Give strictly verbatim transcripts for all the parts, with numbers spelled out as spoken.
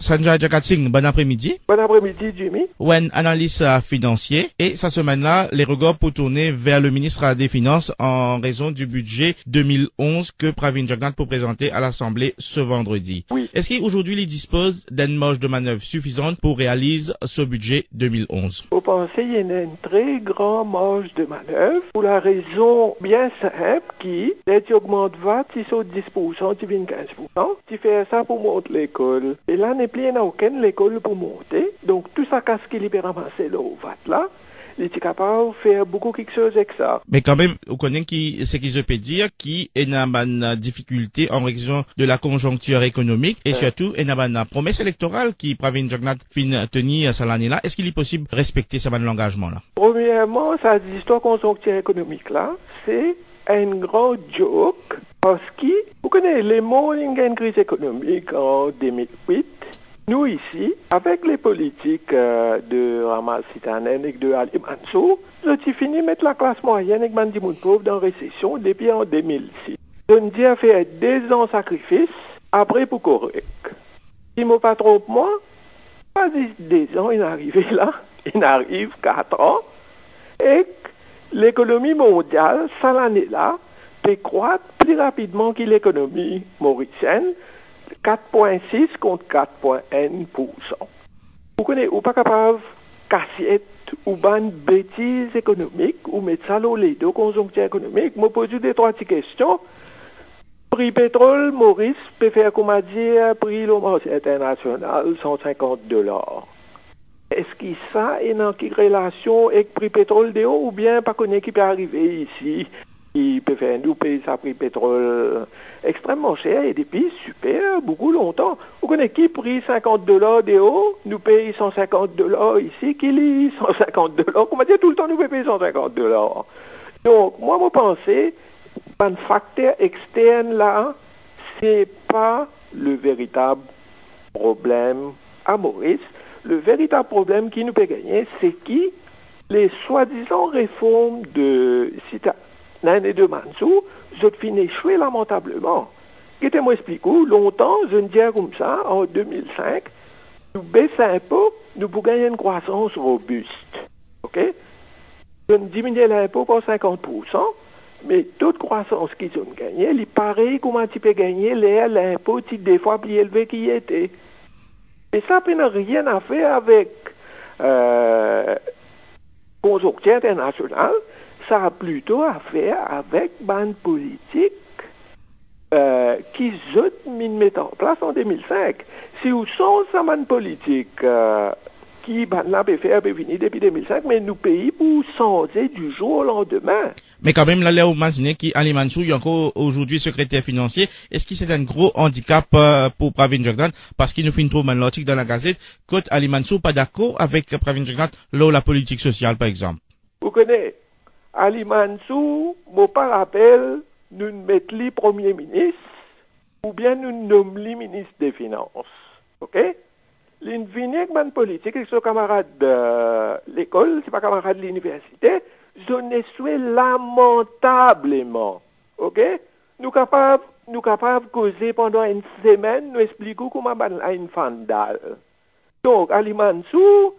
Sanjay Jagatsing, bon apremidi. Bon apremidi, Jimmy. Ou enn analis, euh, finansie. E sa semenn la, le regard pou tourne ver le ministre des Finances en raison du budget deux mille onze ke Pravin Jagannath pou prezante a Lasanble se vandredi. Wi. Eski azordi li dispoz d'enn marz de manev sifizan pou realiz so bidze de mil onz? Mo panse li ena enn tre gran marz de manev pou larezon bien sinp ki, ler ti ogmant vat, ti sort dis poursan, ti vinn kinz poursan, ti fer sa pou mont lekol. E la, nepli ena okenn lekol pou monte, donk tou sa kas ki li pe ramase lor vat la, li ti kapav fer boukou kiksoz ek sa. Me kanmem, ou kone ki, seki zot pe dir, ki ena bann, euh, difikilte an rezon de la konzonktir ekonomik e, euh, sirtou ena bann, euh, promes elektoral ki Pravin Jagannath finn tenir, euh, sa lane la. Eski li posib respekte sa bann langazman la? Premierman, sa zistwar konzonktir ekonomik la, se enn gran joke, parski, ou kone, lemond inn gagn kriz ekonomik an de mil wit. Nou isi, avek le politik, euh, de Ramas Sitanen ek de Ali Mansour, zot ti fini met laklas mwayenn ek bann dimoun pov dan resesion depi an de mil sis. Zot inn dir fer de zan sakrifis, apre pou korek. Si mo pa tronp mwa, pa zis de zan inn arive la, inn ariv kat an, ek lekonomi mondial, sa lane la, pe krwat pli rapidman ki lekonomi morisienn, kat pwin sis kont kat pwin enn poursan. Ou kone, ou pa kapav kasiet ou bann betiz ekonomik, ou met sa lor ledo konzonktir ekonomik. Mo poz ou de trwa ti kestion. Pri petrol, Moris pe fer, kouma dir, pri lor marse internasional, san sinkant dolar. Eski sa ena ki relasion ek pri petrol deor, oubien pa kone ki pe arive isi, ki pe fer nou pey sa pri petrol extreman ser e depi siper boukou lontan? Ou kone ki pri sinkant dolar deor, nou pey san sinkant dolar isi, ki li san sinkant dolar, kouma dir, toultan nou pe pey san sinkant dolar. Donk, mwa, mo panse, bann fakter extern la, se pa le veritab problem a Moris. Le veritab problem ki nou pe gagne, se ki le swadizan reform de Sitanen e de Mansour, zot finn echwe lamantableman. Gete, mo explik ou, lontan, zot inn dir koumsa, an de mil sink, nou bes linpo, nou pou gagn enn krwasans robis. Ok? Zot inn diminie linpo par sinkant poursan, me to de krwasans ki zot inn gagne, li parey kouma ti pe gagne ler linpo ti de fwa pli elve ki li ete. E sa pena nanye a fer avek, euh, konzonktir internasional, sa plito a fer avek bann politik, euh, ki zot inn met an plas an de mil sink. Si ou sanz sa bann politik, euh, ki bann la pe fer, pe vini depi de mil sink, me nou pei pou sanze du jour au lendemain. Me kanmem, la, ler ou imazine ki Ali Mansour, li ankor azordi sekreter finansie, eski se enn gro andikap, euh, pou Pravin Jagannath? Parski nou finn trouv bann lartik dan lagazet kot Ali Mansour pa dakor avek Pravin Jagannath lor lapolitik sosial, par exanp. Ou kone, Ali Mansour, mo pa rapel nou met li premie minis, oubien nou nom li minis de finans. Ok? Li inn vini ek bann politik, ek so kamarad, euh, lekol, se pa kamarad liniversite, zot inn echwe lamantableman. Ok? Nou kapav, nou kapav koze pandan enn semenn, nou explik ou kouma bann la inn fann dal. Donk, Ali Mansour,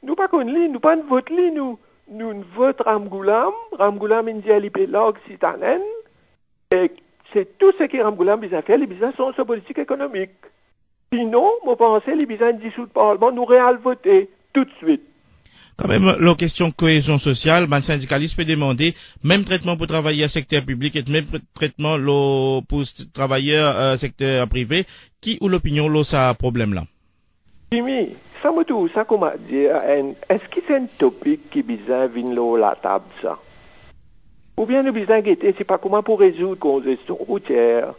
nou pa konn li, nou pa'nn vot li, nou, nou vot Ramgoolam, Ramgoolam inn dir li pe larg Sitanen, e se tou seki Ramgoolam bizin fer, li bizin sanz so politik ekonomik. Sinon, mo panse li bizin disoud parlman, nou real vote toutswit. Kanmem, lor kestion koezion sosial, bann sindikalis pe demande mem tretman pou travayer sekter piblik e mem tretman lor, pou s-, travayer, euh, sekter prive. Ki ou lopinion lor sa problem la? Jimmy, sa mo trouv sa, kouma dir, enn, eski se enn topik ki bizin vinn lor latab sa? Oubien nou bizin gete, se pa kouma pou rezoud konzestion routier,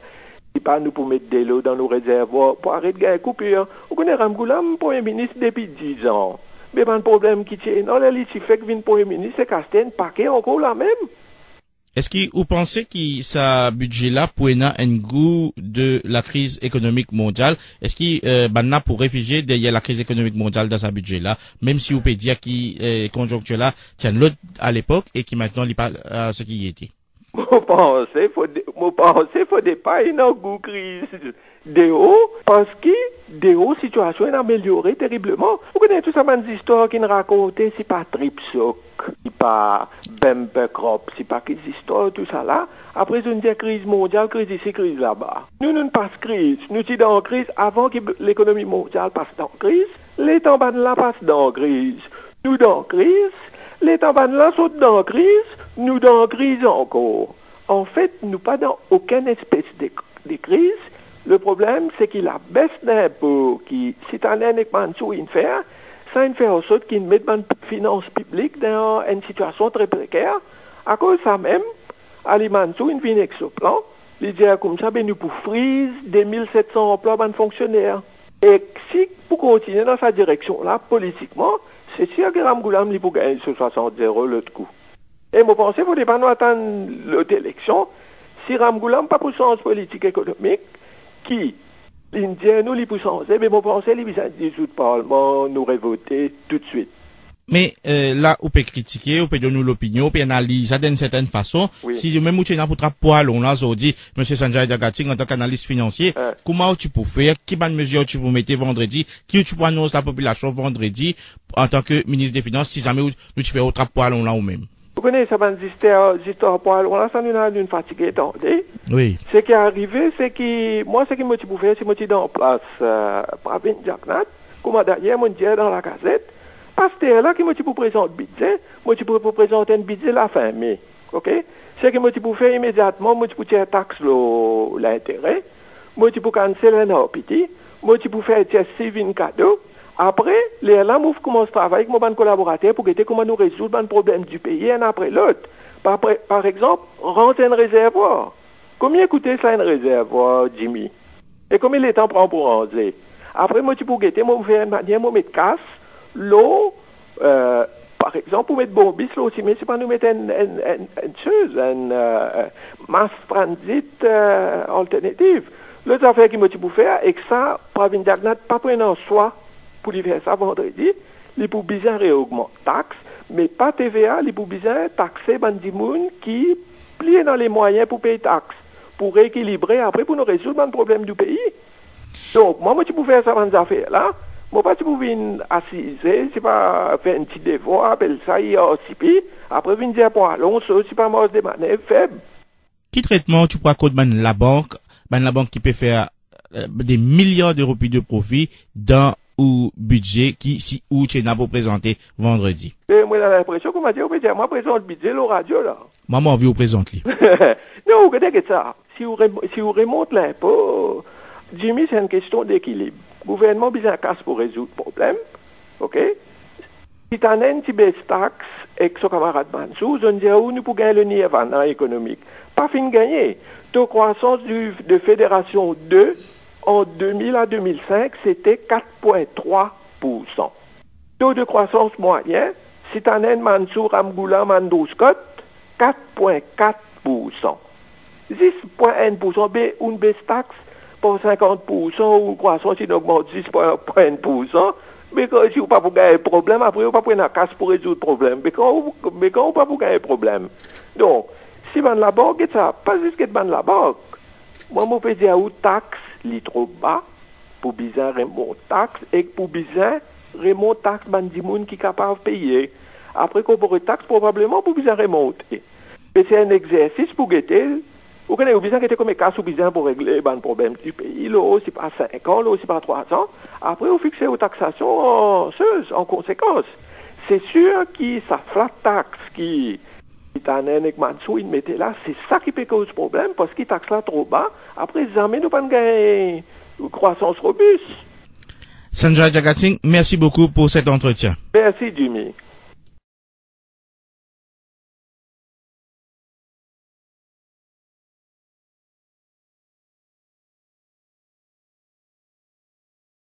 se pa nou pou met delo dan nou rezervwar pou aret gagn koupir. Ou kone Ramgoolam premie minis depi diz an. Me bann problem ki ti ena ler li ti fek vinn premie minis, se kaste enn pake ankor lamem. Eski ou panse ki sa bidze la pou ena enn gou de lakriz ekonomik mondial? Eski, euh, bann la pou refizie deryer lakriz ekonomik mondial dan sa bidze la, mem si ou pe dir ki, euh, konzonktir la ti enn lot a lepok e ki aster li pa, euh, seki li ete? Mo panse fode, mo panse fode pa ena gou kriz Deor, parski deor sitiasion inn ameliore teribleman. Ou kone tou sa bann zistwar ki'nn rakonte, sipa Trip Sok, sipa Bumper Crop, sipa ki zistwar tousala. Apre zot inn dir kriz mondial, kriz isi, kriz laba. Nou, nou'nn pas kriz. Nou ti dan kriz avan ki lekonomi mondial pas dan kriz. Letan bannla pas dan kriz, nou dan kriz. Letan bannla sot dan kriz, nou dan kriz ankor. Anfet, nou pa dan okenn espes de, de kriz. Le problem, se ki labes linpo ki Sitannahn ek Mansour inn fer, sa inn fer ansort ki'nn met bann finans piblik dan enn sitiasion tre preker. Akoz sa mem, Ali Mansour inn vinn ek so plan, li dir koumsa, be nou pou friz de mil set san anplwa bann fonksioner. Ek si pou kontinie dan sa direksion la, politikman, se sir ki Ramgoolam li pou gagn so swasant zero lot kou. E mo panse fode pa nou atann lot eleksion. Si Ramgoolam pa pou sanz politik ekonomik, ki li'nn dir nou li pou sanze, me mo panse li bizin dizoud parlman, nou revote toutswit. Me, eh, la ou pe kritike, ou pe donn ou lopinion, ou pe analiz sa dan enn sertenn fason. Wi. Si ou mem ou ti ena pou trap pwalon la, zordi, Misie Sanjay Jagatsing, antan ki analis finansie, eh, kouma ou ti pou fer, ki bann mezir ou ti pou mete vandredi, ki ou ti pou anons lapopilasion vandredi, antan ki minis de finans, si zame ou, nou ti fer ou trap pwalon la ou mem? Ou kone sa bann zistwar, zistwar pwalon la, sa nou ena, nou fatige tande. Wi. Seki arive, seki, mwa, seki mo ti pou fer, si mo ti dan plas, eh, Pravind Jugnauth, kouma dayer mo'nn dir dan Lakazet, paster la ki mo ti pou prezant bidze, mo ti pou, pou prezant enn bidze lafin me. Ok? Seki mo ti pou fer imediatman, mo ti pou tir tax lor lintere, mo ti pou kansel enn R P T, mo ti pou fer H S C vinn kado. Apre, lerla mo koumans travay ek mo bann kolaborater pou gete kouma nou rezoud bann problem dipei enn apre lot. Par, par, par exanp, rant enn rezervwar. Konbien koute sa enn rezervwar, Jimmy? E konbien letan pran pou ranze? Apre, mo ti pou gete, mo fer enn manier, mo met kas lor, eh, par exanp, pou met bonbis lor sime, sipa nou met enn, enn, enn, enn soz, enn, eh, mass transit, eh, alternative. Lot zafer ki mo ti pou fer, ek sa, Pravind Jugnauth pa pou ena swa pou li fer sa vandredi, li pou bizin reogmant tax, me pa T V A, li pou bizin takse bann dimoun ki pli ena lemwayin pou pey tax, pou reekilibre apre pou nou rezoud bann problem dipei. Donk, mwa, mo ti pou fer sa bann zafer la, mo pa ti pou vinn asize, sipa fer enn ti devwar, apel sa I R C P, apre vinn dir pwalon, so, sipa mars de manev feb. Ki tretman ou ti pou akord bann labank, bann labank ki pe fer, eh, de miliar de roupi de profi dan ou bidze ki si ou ti ena pou prezante vandredi? E mo ena linpresion kouma dir ou pe dir mwa prezant bidze lor radio la. Mwa, mo anvi ou prezant li. Non, ou kone get sa. Si ou rem-, si ou remont linpo, Jimmy, se enn kestion dekilib. Gouvernman bizin kas pou rezoud problem, ok? Sitannahn ti bes tax ek so kamarad Mansour, zot inn dir ou nou pou gagn le nirvana ekonomik. Pa finn gagne. To krwasans di, de Fédération deux an de mil a de mil sink, sete kat pwin trwa poursan. To de krwasans mwayin, Sitannahn, Mansour, Ramgoolam, Andrew Scott, kat pwin kat poursan. Zis pwin enn poursan, be, ou'nn bes tax par sinkant poursan, ou krwasans inn ogmant zis pwin, pwin enn poursan, be kan si ou pa pou gagn problem, apre ou pa pou ena kas pou rezoud problem, be kan ou, be kan ou pa pou gagn problem. Donk, si bann labank, get sa, pa zis get bann labank. Mwa, mo pe dir ou tax, li tro ba, pou bizin remont tax, ek pou bizin remont tax bann dimoun ki kapav peye. Apre korporat tax, probableman pou bizin remonte. Me se enn exersis pou gete, ou kone, ou bizin gete konbien kas ou bizin pou regle bann problem dipei, lor sipa sink an, lor sipa trwa an, apre ou fixe ou taxasion an, an konsekans. Se sir ki sa flat tax ki Sitannahn ek Mansour inn mete la, se sa ki pe koz problem, parski tax la tro ba, apre zame nou pa'nn gagn krwasans robis. Sanjay Jagatsing, merci beaucoup pour cet entretien. Merci, Jimmy.